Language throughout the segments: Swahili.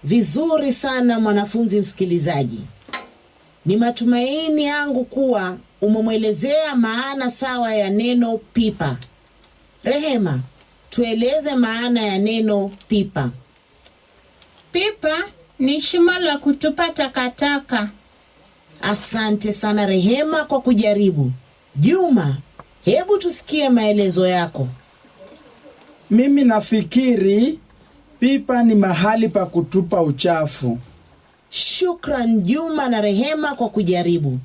Vizuri sana mwanafunzi msikilizaji. Ni matumaini yangu kuwa umemwelezea maana sawa ya neno pipa. Rehema, tueleze maana ya neno pipa. Pipa ni shimo la kutupa takataka. Asante sana Rehema kwa kujaribu. Juma, hebu tusikie maelezo yako. Mimi nafikiri pipa ni mahali pa kutupa uchafu. Shukran Juma na Rehema kwa kujaribu.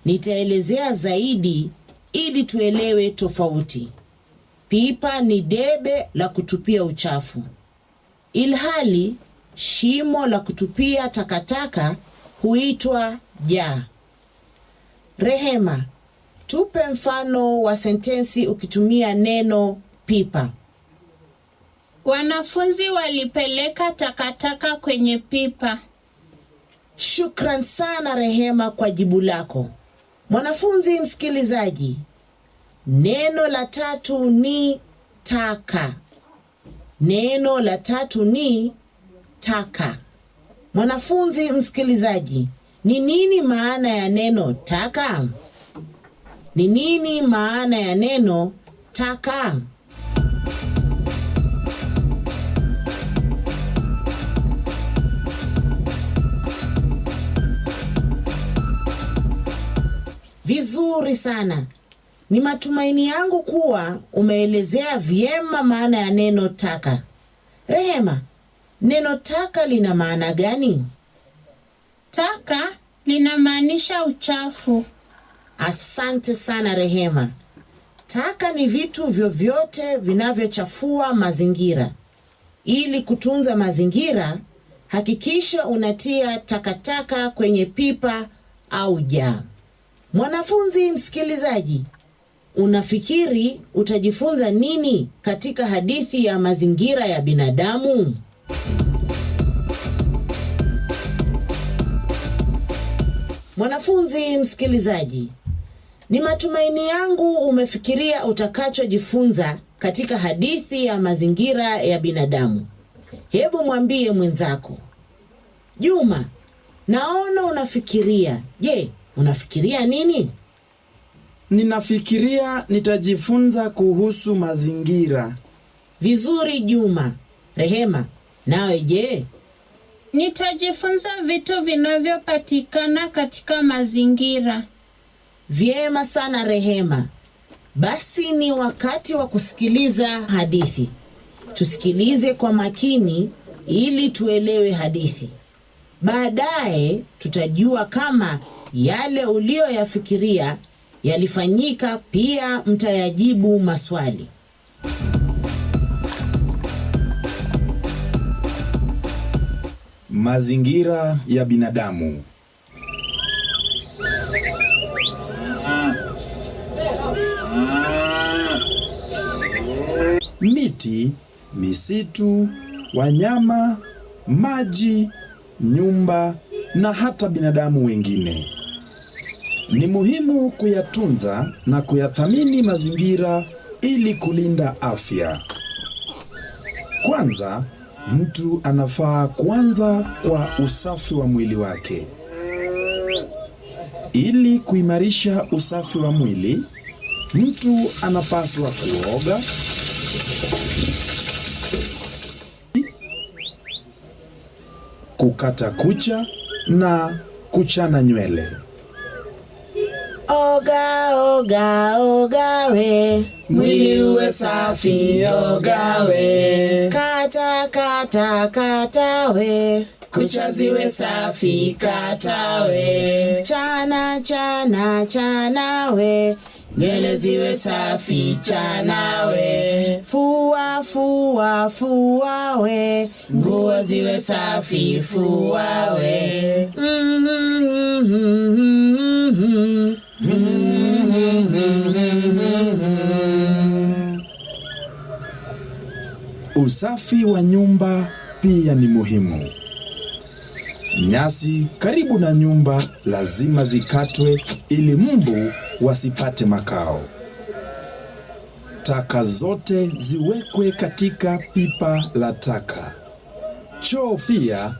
Nitaelezea zaidi ili tuelewe tofauti. Pipa ni debe la kutupia uchafu, ilhali shimo la kutupia takataka huitwa jaa. Rehema, tupe mfano wa sentensi ukitumia neno pipa. Wanafunzi walipeleka takataka kwenye pipa. Shukran sana Rehema kwa jibu lako. Mwanafunzi msikilizaji, neno la tatu ni taka. Neno la tatu ni taka. Mwanafunzi msikilizaji, ni nini maana ya neno taka? Ni nini maana ya neno taka? Vizuri sana. Ni matumaini yangu kuwa umeelezea vyema maana ya neno taka. Rehema, neno taka lina maana gani? Taka linamaanisha uchafu. Asante sana Rehema. Taka ni vitu vyovyote vinavyochafua mazingira. Ili kutunza mazingira, hakikisha unatia takataka kwenye pipa au jaa. Mwanafunzi msikilizaji, unafikiri utajifunza nini katika hadithi ya mazingira ya binadamu? Mwanafunzi msikilizaji, ni matumaini yangu umefikiria utakachojifunza katika hadithi ya mazingira ya binadamu. Hebu mwambie mwenzako. Juma, naona unafikiria. Je, unafikiria nini? Ninafikiria nitajifunza kuhusu mazingira. Vizuri Juma. Rehema, nawe je? Nitajifunza vitu vinavyopatikana katika mazingira. Vyema sana Rehema. Basi ni wakati wa kusikiliza hadithi. Tusikilize kwa makini ili tuelewe hadithi. Baadaye tutajua kama yale uliyoyafikiria yalifanyika. Pia mtayajibu maswali. Mazingira ya binadamu. Miti, misitu, wanyama, maji, nyumba na hata binadamu wengine. Ni muhimu kuyatunza na kuyathamini mazingira ili kulinda afya. Kwanza, mtu anafaa kuanza kwa usafi wa mwili wake. Ili kuimarisha usafi wa mwili, mtu anapaswa kuoga, kukata kucha na kuchana nywele. Oga, oga, oga we, Mwili uwe safi, oga we. Kata, kata, kata we, Kucha ziwe safi, kata we. Chana, chana, chana we, Nywele ziwe safi, chana we. Fua, fua, fua we, Nguo ziwe safi, fua we. Usafi wa nyumba pia ni muhimu. Nyasi karibu na nyumba lazima zikatwe ili mbu wasipate makao. Taka zote ziwekwe katika pipa la taka. Choo pia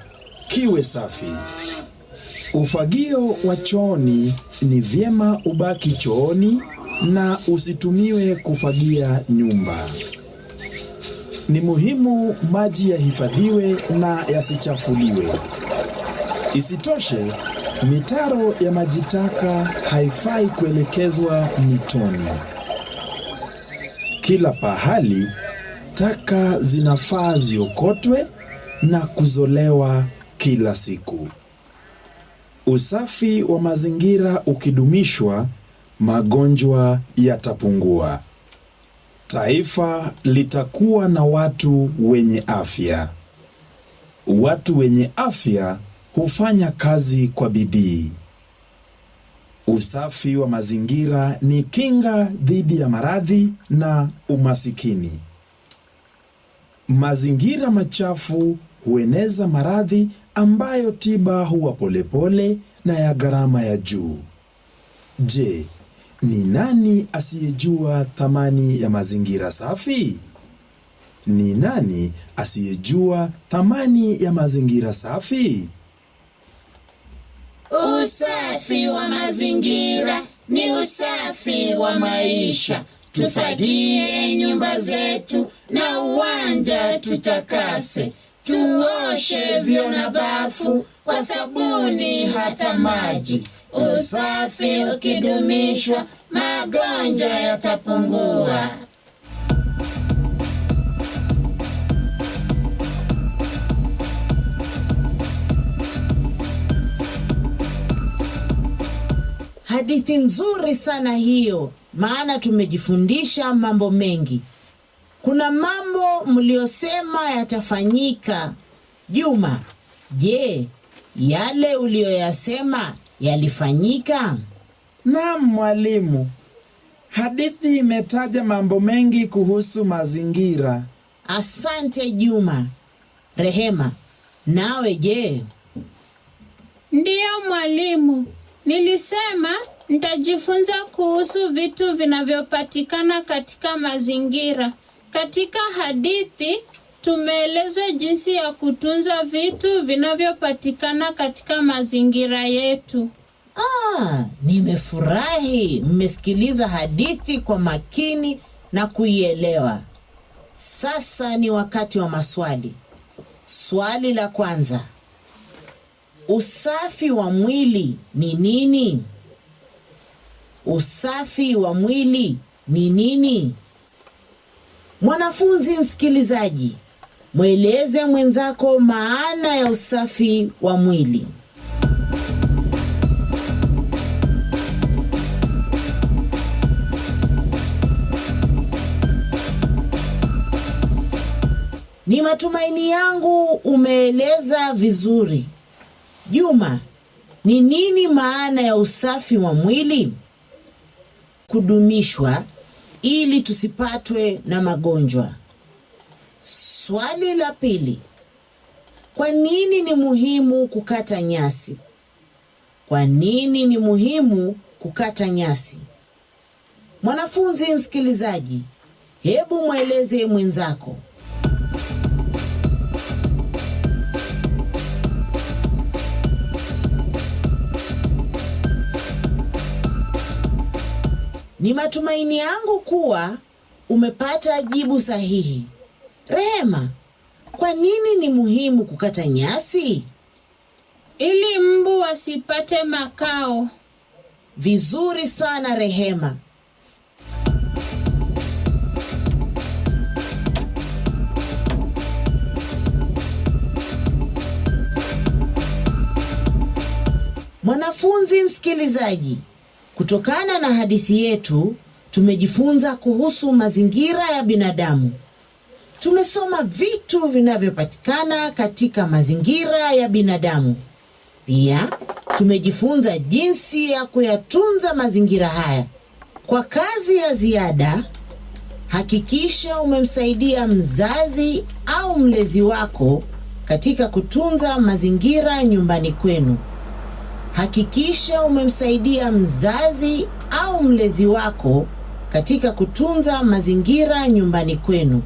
kiwe safi. Ufagio wa chooni ni vyema ubaki chooni na usitumiwe kufagia nyumba. Ni muhimu maji yahifadhiwe na yasichafuliwe. Isitoshe, mitaro ya maji taka haifai kuelekezwa mitoni. Kila pahali taka zinafaa ziokotwe na kuzolewa kila siku. Usafi wa mazingira ukidumishwa, magonjwa yatapungua. Taifa litakuwa na watu wenye afya. Watu wenye afya hufanya kazi kwa bidii. Usafi wa mazingira ni kinga dhidi ya maradhi na umasikini. Mazingira machafu hueneza maradhi ambayo tiba huwa polepole na ya gharama ya juu. Je, ni nani asiyejua thamani ya mazingira safi? Ni nani asiyejua thamani ya mazingira safi? Usafi wa mazingira ni usafi wa maisha. Tufagie nyumba zetu na uwanja tutakase, tuoshe vyoo na bafu kwa sabuni hata maji. Usafi ukidumishwa, magonjwa yatapungua. Hadithi nzuri sana hiyo, maana tumejifundisha mambo mengi. Kuna mambo mliyosema yatafanyika. Juma, je, yale uliyoyasema yalifanyika? Naam mwalimu, hadithi imetaja mambo mengi kuhusu mazingira. Asante Juma. Rehema, nawe je? Ndiyo mwalimu, nilisema nitajifunza kuhusu vitu vinavyopatikana katika mazingira. Katika hadithi tumeelezwa jinsi ya kutunza vitu vinavyopatikana katika mazingira yetu. Ah, nimefurahi mmesikiliza hadithi kwa makini na kuielewa. Sasa ni wakati wa maswali. Swali la kwanza. Usafi wa mwili ni nini? Usafi wa mwili ni nini? Mwanafunzi msikilizaji, mweleze mwenzako maana ya usafi wa mwili. Ni matumaini yangu umeeleza vizuri. Juma, ni nini maana ya usafi wa mwili? Kudumishwa ili tusipatwe na magonjwa. Swali la pili. Kwa nini ni muhimu kukata nyasi? Kwa nini ni muhimu kukata nyasi? Mwanafunzi msikilizaji, hebu mweleze mwenzako. Ni matumaini yangu kuwa umepata jibu sahihi. Rehema, kwa nini ni muhimu kukata nyasi? Ili mbu wasipate makao. Vizuri sana Rehema. Mwanafunzi msikilizaji, kutokana na hadithi yetu tumejifunza kuhusu mazingira ya binadamu. Tumesoma vitu vinavyopatikana katika mazingira ya binadamu. Pia tumejifunza jinsi ya kuyatunza mazingira haya. Kwa kazi ya ziada, hakikisha umemsaidia mzazi au mlezi wako katika kutunza mazingira nyumbani kwenu. Hakikisha umemsaidia mzazi au mlezi wako katika kutunza mazingira nyumbani kwenu.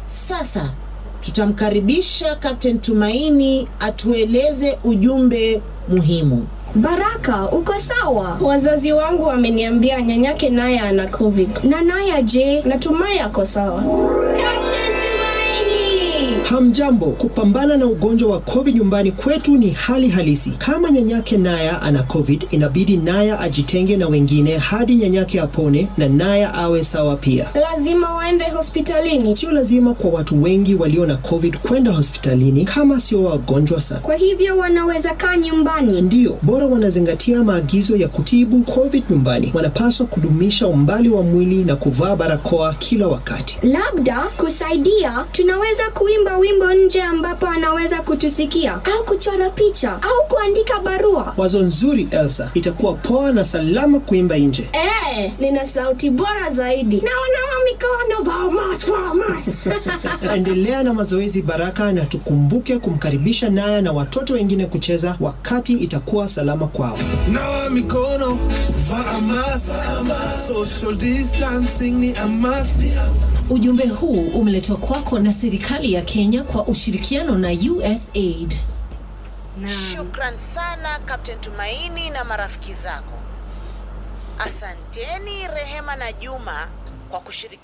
Sasa Tutamkaribisha Captain Tumaini atueleze ujumbe muhimu. Baraka, uko sawa? Wazazi wangu wameniambia nyanyake naye ana COVID. Na Naya je? Natumai ako sawa. Captain Tumaini! Hamjambo. Kupambana na ugonjwa wa COVID nyumbani kwetu ni hali halisi. Kama nyanyake Naya ana COVID, inabidi Naya ajitenge na wengine hadi nyanyake apone na Naya awe sawa pia. Lazima waende hospitalini. Sio lazima kwa watu wengi walio na COVID kwenda hospitalini kama sio wagonjwa sana. Kwa hivyo wanaweza kaa nyumbani. Ndiyo, bora wanazingatia maagizo ya kutibu COVID nyumbani. Wanapaswa kudumisha umbali wa mwili na kuvaa barakoa kila wakati. Labda kusaidia, tunaweza kuimba wimbo nje ambapo anaweza kutusikia au kuchora picha au kuandika barua. Wazo nzuri, Elsa. Itakuwa poa na salama kuimba nje. Nina sauti bora zaidi. Nawa mikono, vamos, vamos. Endelea na mazoezi Baraka, na tukumbuke kumkaribisha Naya na watoto wengine kucheza wakati itakuwa salama kwao. Nawa mikono, vaa mask, social distancing ni a must. Ujumbe huu umeletwa kwako na serikali ya Kenya kwa ushirikiano na USAID. Shukran sana Captain Tumaini na marafiki zako. Asanteni Rehema na Juma kwa kushirikiana.